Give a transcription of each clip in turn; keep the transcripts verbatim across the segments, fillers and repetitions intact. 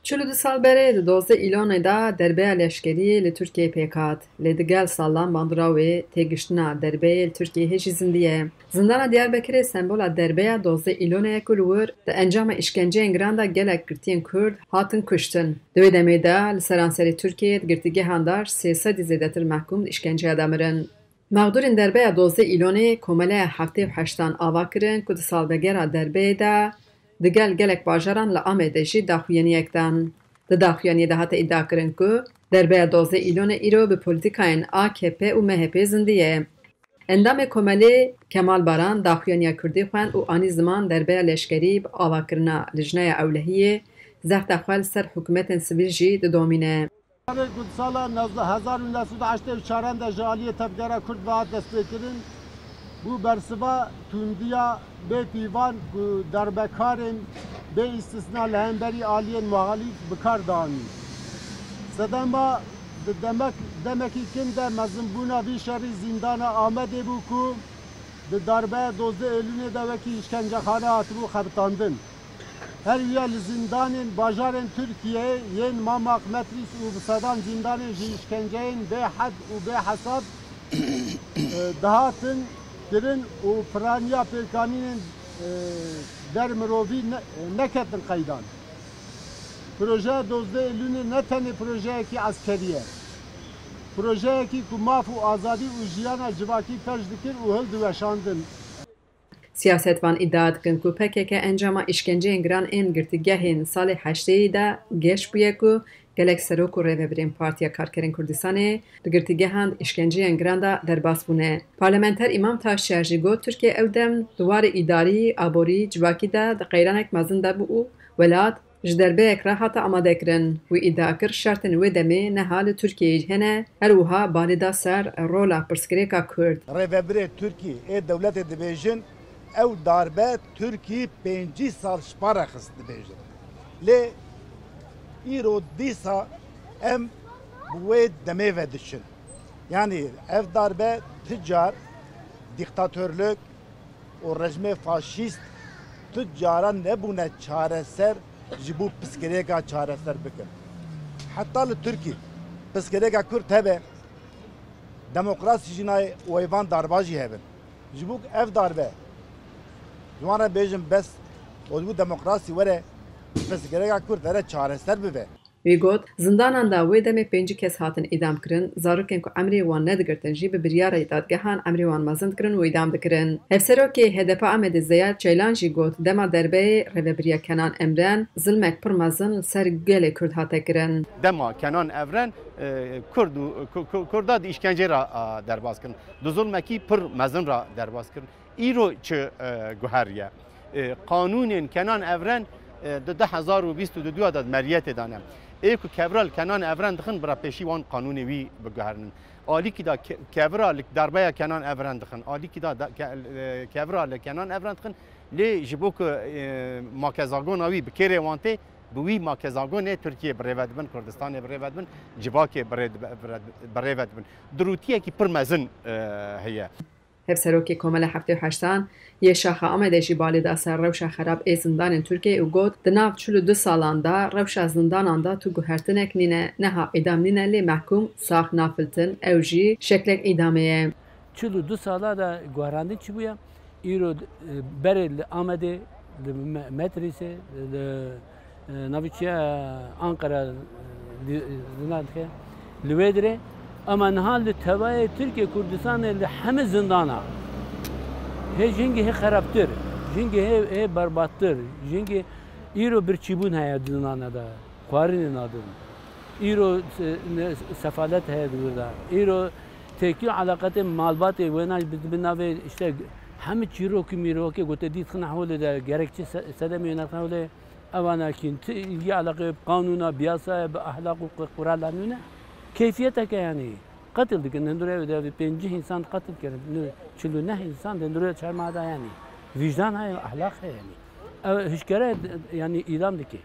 Çil û du sal berê di dozdeh Îlonê de derbeya leşkerî li Tirkiyeyê pêk hat. Lê digel salan bandora wê têgiştina derbeyê li Tirkiyeyê hê jî zindî ye. Zindana Diyarbekirê sembola derbeya dozdeh Îlonê ye ku li wir di encama îşkenceyên giran de gelek girtiyên Kurd hatin kuştin. Di wê demê de li seranserê Tirkiyeyê di girtîgehan de sê sedî zêdetir mehkûm di îşkenceya de mirin. Mexdûrên derbeya dozdeh Îlonê Komeleya heftê û heştan ava kirin ku di salvegera derbeyê de digel gelek bajaran li Amedê jî daxuyaniyek dan. Di daxuyaniyê de hate îdiakirin ku derbeya dozdeh Îlonê îro bi polîtîkayên A K P û M H P zindî ye. Endamê Komelê Kemal Baran daxuyaniya Kurdî xwend û anî ziman derbeya leşkerî bi avakirina Lijneya Ewlehiyê zexta xwe li ser hikûmetên sivîl jî didomîne. Ku di sala hezar û neh sed û heştê û çar de ji aliyê tevgera Kurd ve hat destpêkirin, bû bersiva tundiya bê pîvan ku derbekarên bê îstisna li hemberî aliyên muxalîf bi kar dianîn. Sedema di demek, demekî kin de mezinbûna vî şerî zîndana Amedê bû ku di darbeya dozdeh Êlûnê de wekî îşkencexane hatibû xebitandin. Her wiya li zîndanên bajarên Tirkiyeyê yên Mamak, Metrîs û bi sedan zîndanên ji îşkenceyên bêhed û bêhesab, e, dihatin kirin û piraniya pêkanînên, e, der mirovî ne-, neketin qeydan. Projeya dozdeh Êlûnê ne tenê projeyekî eskerî ye. Projeyekî ku maf û azadî û jiyana civakî pêş dikir û hildiweşandin. Siyasetvan îdia dikin ku P K K encama îşkenceyên giran ên girtîgehên salê heştêyî de geş bûye ku gelek serok û rêvebirên Partiya Karkerên Kurdistanê di girtîgehan di îşkenceyên giran de derbas bûne. Parlamenter Îmam Taşçiyer jî got, Tirkiye ew dem di warê îdarî, aborî, civakî de di qeyranek mezin de bû û welat ji derbeyek re hate amadekirin. Wî îdia kir, şertên wê demê neha li Tirkiyeyê hene, her wiha balê da ser rola pirsgirêka Kurd. Rêvebirê Tirkî ê dewletê dibêjin, ew darbe Tirkî pêncî sal ji par re xist dibêjin. Lê îro dîsa em bi wê demê ve diçin. Yanî ev darbe ti car dîktatorlik û rejimê faşîst tu cara nebûne çareser ji bo pirsgirêka çareser bikin. Heta li Tirkî pirsgirêka Kurd hebe, demokrasî jî nayê û heyvan darba jî hebin. Ji bo ev darbe, ji wan re bêjin bes û ji bo demokrasî were pirsgirêka Kurd here çareser bibe. Wî got, zindanan de wê demê pêncî kes hatin îdam kirin, zarokên ku emrê wan nedigirtin jî bi biryara dadgehan emrê wan mezin dikirin û îdam dikirin. Hevserokê H D P Amedê Zeyad Çeylan jî got, dema derbeyê rêvebiriya Kenan Evren zilmek pir mezin li ser gelê Kurd hate kirin. Dema Kenan Evren, e, Kurd û, Ku-, Ku-, Kurda di îşkencê re, e, derbas kirin. Di zulmekî pir mezin re derbas kirin. Îro çi, e, guheriye? E, qanûnên Kenan Evren, e, di du hezar û bîst û du de meriyetê dane. Ê ku kevra li Kenan Evren dixin, bira pêşî wan qanûnê wî biguherinin. Alîkî da ke-, kevra li darbeya Kenan Evren dixin. Alîkî da, da ke-, e, kevra li Kenan Evren dixin. Lê ji bo ku, e, makezagona wî bi kêrê wan tê, bi wî makezagonê Tirkiye bi rê ve dibin, Kurdistanê bi rê ve dibin, civakê bi rê dibe-, bi rê, bi rê ve dibin. Dirûtiyekî pir mezin, e, heye. Hevserokê Komela Heftê û Heştan yê Şaxa Amedê jî balê da ser rewşa xerab ê zindanên Tirkiyeyê û got, di nav çil û du salan de rewşa zindanan de tu guhertinek nîne, neha îdam nîne lê mehkûm sax nafiltin, ew jî şeklek îdamê ye. Çil û du sala de guherandin çi bûye? Îro, e, berê li Amedê, li Me-, Metrîsê, li, e, navî çi ye, Ankara, e, li, zina dike, li wê dirê. Ama niha li tevayê Tirkiye, Kurdistanê li hemî zindana. Hê jingî hê xerabtir, jingî hê, hê berbattir, jingî îro birçîbûn heye di zindana de. Xwarinê nadin. Îro se-, ne-, sefalet heye di wir de. Îro têkî eleqetê malbatê wêna bi, bi navê işte hemî çîrokî mîrokê gote dît xine holê de, gerekçe se-, sedemê wêna xine holê, evana kîn ti ilgî eleqe bi qanûna, bi yasaya, bi ahlak û qi-, quralan wîne. Keyfiyeteke yanî. Qetil dikin, hundirê ew de pêncî însan qetil kirin. Çil û neh însan di hundirê çarma da yanî. Vîjdan heye, ahlak heye yanî. Ew hişkere yanî îdam dike.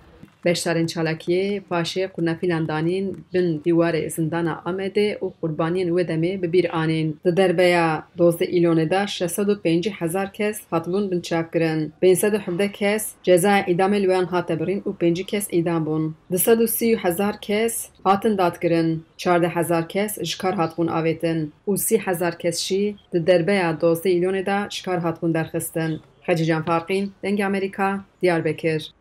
Beşdarên çalakiyê paşê qurnefîlan danîn bin dîwarê zindana Amedê û qurbaniyên wê demê bi bîr anîn. Di derbeya dozdeh Îlonê de şeş sed û pêncî hezar kes hatibûn binçavkirin. Pênc sed û hevdeh kes cezaya îdamê li wan hate birîn û pêncî kes îdam bûn. Du sed û sî hezar kes hatin dadkirin. Çardeh hezar kes ji kar hatibûn avêtin û sî hezar kes jî di derbeya dozdeh Îlonê de ji kar hatibûn derxistin. Xecîcan Farqîn, Dengê Amerîka, Diyarbekir.